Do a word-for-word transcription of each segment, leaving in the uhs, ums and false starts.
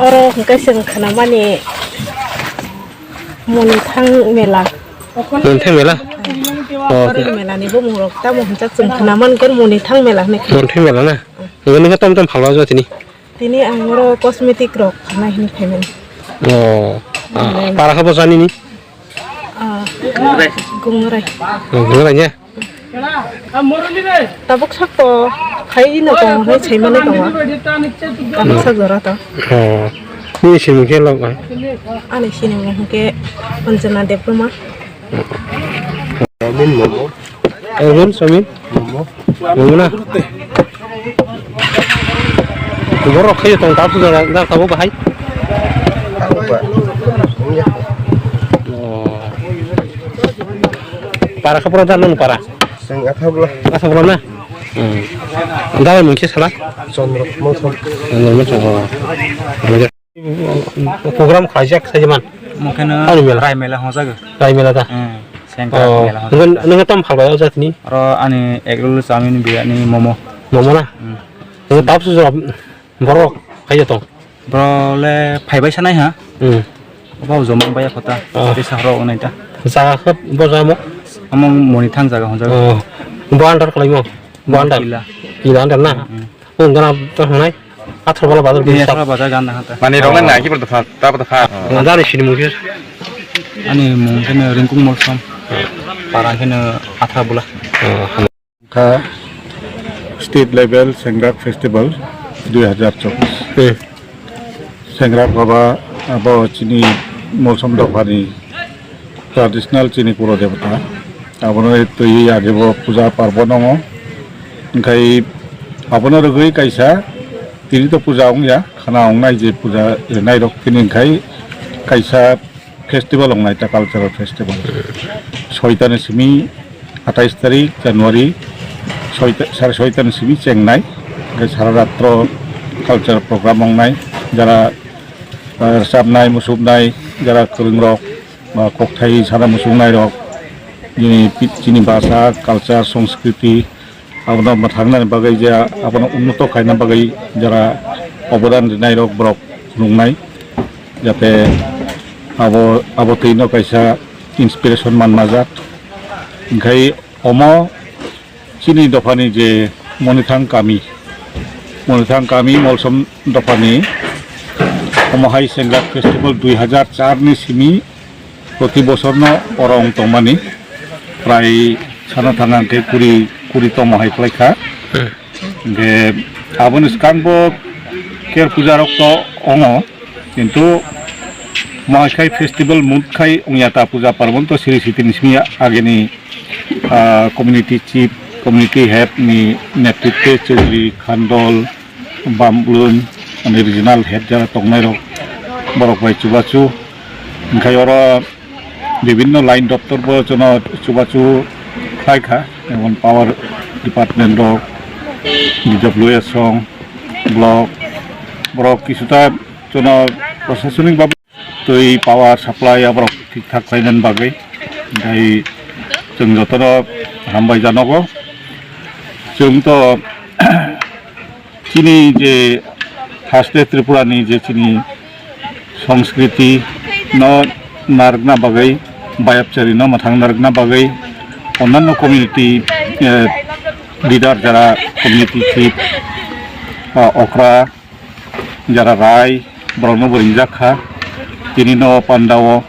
Oro hwnkhe chwng khnamani Monithang mela. Monithang mela? Oh. Oro melani bumung rok tamo hwnjak chwng khnaman khe Monithang mela hwnwi khe. Monithang mela na? Nini khe tom tom phalma jotini? Tini ang oro cosmetic rok khanai hwnwi phaimani. Oh. Ah, para khe bo janini? Ah, Gungrai. Oh, Gungrai ya? Tabuk sak to khai ino tongo, hai sai mani tongo. Tabuk sak jora to. Oh. Nini sinimung khe lok hai? Ani sinimung hwnkhe Anjana Debbarma. Alvin Somin? Momo na? Borok khai tong tabuk jora da tabuk bahai. Oh. Para khe pura da nang para? Chwng Athabla. Athabla na? Hmm. Dalai mungse sala? Chondro Motha. Chondro Motha, oh. Program khlaijak sai man. Mungkeno Ani mela. Rai mela hongjago. Rai mela da? Hmm. Sengkrak Oh. mela hongjago. Nung, nung tam phalbai o jatni? Oro ani egg roll, chowmin, biryani, momo. Momo na? Hmm. Nung tabuk jora borok khai tong? Bro le phaibai sanai ha. Hmm. Obo joma baya kota. Ah. Tei sahrok onai ta. Jaga khe bo jamo? Amo Monithang jaga hwnjago. Oh. Bo under khlaimo? Bo under? Kila. Kila under na? Hmm. Bo gana to hanai? Athar bala bazar Kila bisa. Athar bazar ganda hata. Mani rok na nai ki berdo phat, ta berdo phat. Ganda ni sini mungkin. Ani mungkin Ringkung Molsom. Parang kena Athar bula. Oh. Kha State Level Sengrak Festival dui hazar chobbish. Hmm. Sengrak baba abo chini Molsom dophani traditional chini kuro debata. Abono twi age bo puja parbo nongo. Hingkhai abono rwgwi kaisa tini to puja wngya, khana wngnai je puja rwnai rok tini hingkhai kaisa festival wngnai ta, cultural festival. Soita ni simi atais tarik January, soita, sare soita ni simi chengnai, hingke sara ratro cultural program wngnai, jara, ah, rwchapnai, musuknai, jara kwrwngrok, ba kokthai sana musuknairok, chini pi-, chini basa, culture, sanskriti, abono mwthangnani bagwi je abono unnoto khaina bagwi jara obodan rinairok borok phunuknai, jate abo, abo twino kaisa inspiration manmajak. Hingkhai omo chini dophani je Monithang kami, Monithang kami Molsom dophani omo hai Sengrak Festival dui hazar char ni simi proti bosorno oro wng tongmani, prai sana thangna hwnkhe kuri, kuri tongmo hai khlaikha. Hmm. Hwnkhe aboni swkangbo ker puja rok to ongo, kintu mo hai khai festival mood khai wngya ta puja parbon to siri siti ni simi ageni, ah, community chief, community head ni netritwe Chaudhary Khandol, Bamblun, ani regional head jara tongnairok, borok bai chubachu. Hingkhai oro bibinno line doptor bo jono chubachu khlaikha, jemon power department rok, D W S song, block, borok kisuta jono prosasonik babe twi power supply aborok thik thak khlainani bagwi. Hingkhai chwng jotono hambai janogo. Chwng to chini je haste Tripura ni je chini sanskriti no narwkna bagwi, bayapchari no mwthang narwkna bagwi, onanno community, eh, leader jara community chief, ah, okra, jara rai, borokno bo ringjak kha. Tini no pandao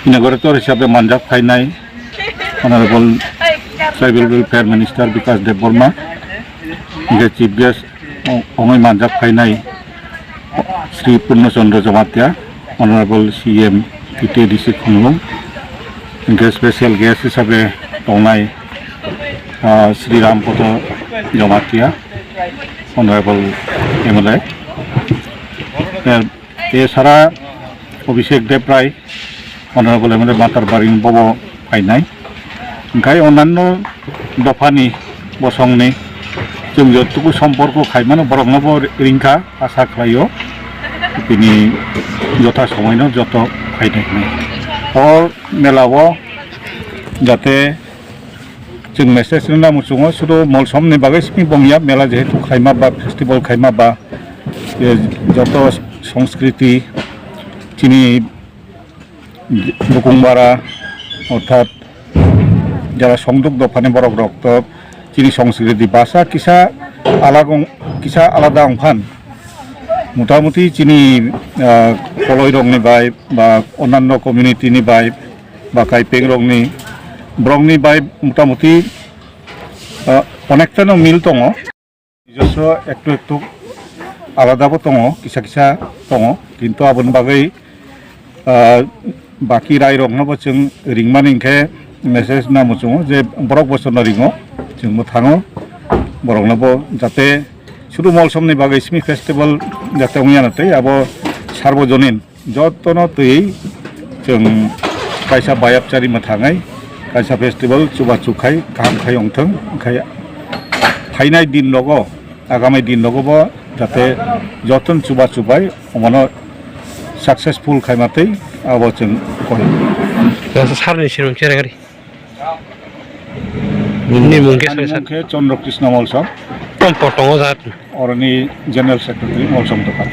inaugurator hisabe manjak phainai Honorable Tribal Welfare Minister Bikash Debbarma, hingke chief guest o-, ongoi manjak phainai Shri Purno Chandra Jamatia, Honorable C M T T A D C Khumulwng, hingke special guest hisabe tongnai, ah, Shri Ram Poto Jamatia, Honorable M L A. Eh, Te sara Abhishek Debrai, Honorable M L A Matarbari bobo phainai. Hingkhai onanno dophani bosongni chwng jotoku somporko khaimano borokno bo ringkha, asa khlaio. Bini jotha somoino joto phainai hinwi. O mela o jate Chwng message rwna muchungo, sudu Molsom ni bagwi simi bongya mela jehetu khaima ba festival khaima ba Je joto songskriti chini Bukung bara, orthat jara songduk dophani borok rok to chini songskriti basa kisa alag ong-, kisa alada ongphan. Motamuti chini, ah, koloi rokni bai ba onanno community ni bai ba kaipeng rokni borokni bai motamuti, ah, onektano mil tongo. Nijoswo ektu ektu alada bo tongo, kisa kisa tongo, kintu aboni bagwi, ah, baki rai rokno bo chwng ringmani hinkhe message na muchungo je borok bo chwngno ringo, chwngbo thango, borokno bo jate sudu molsomni bagwi simi festival jate wngya na tei abo sarbojonin jotono twiwi chwng kaisa bayapchari mwthangai, kaisa festival chubachu khai kaham khai wngthwng, khai phainai din rogo, agami din rogo bo jate jotono chubachu bai omono successful khaima twi abo chwng koi. Sarni sirmung cherengari. Nini mung khe Ani sir? Mung khe Chandra Krishna Molsom. Tom potongo jat. Oroni General Secretary Molsom Dokan.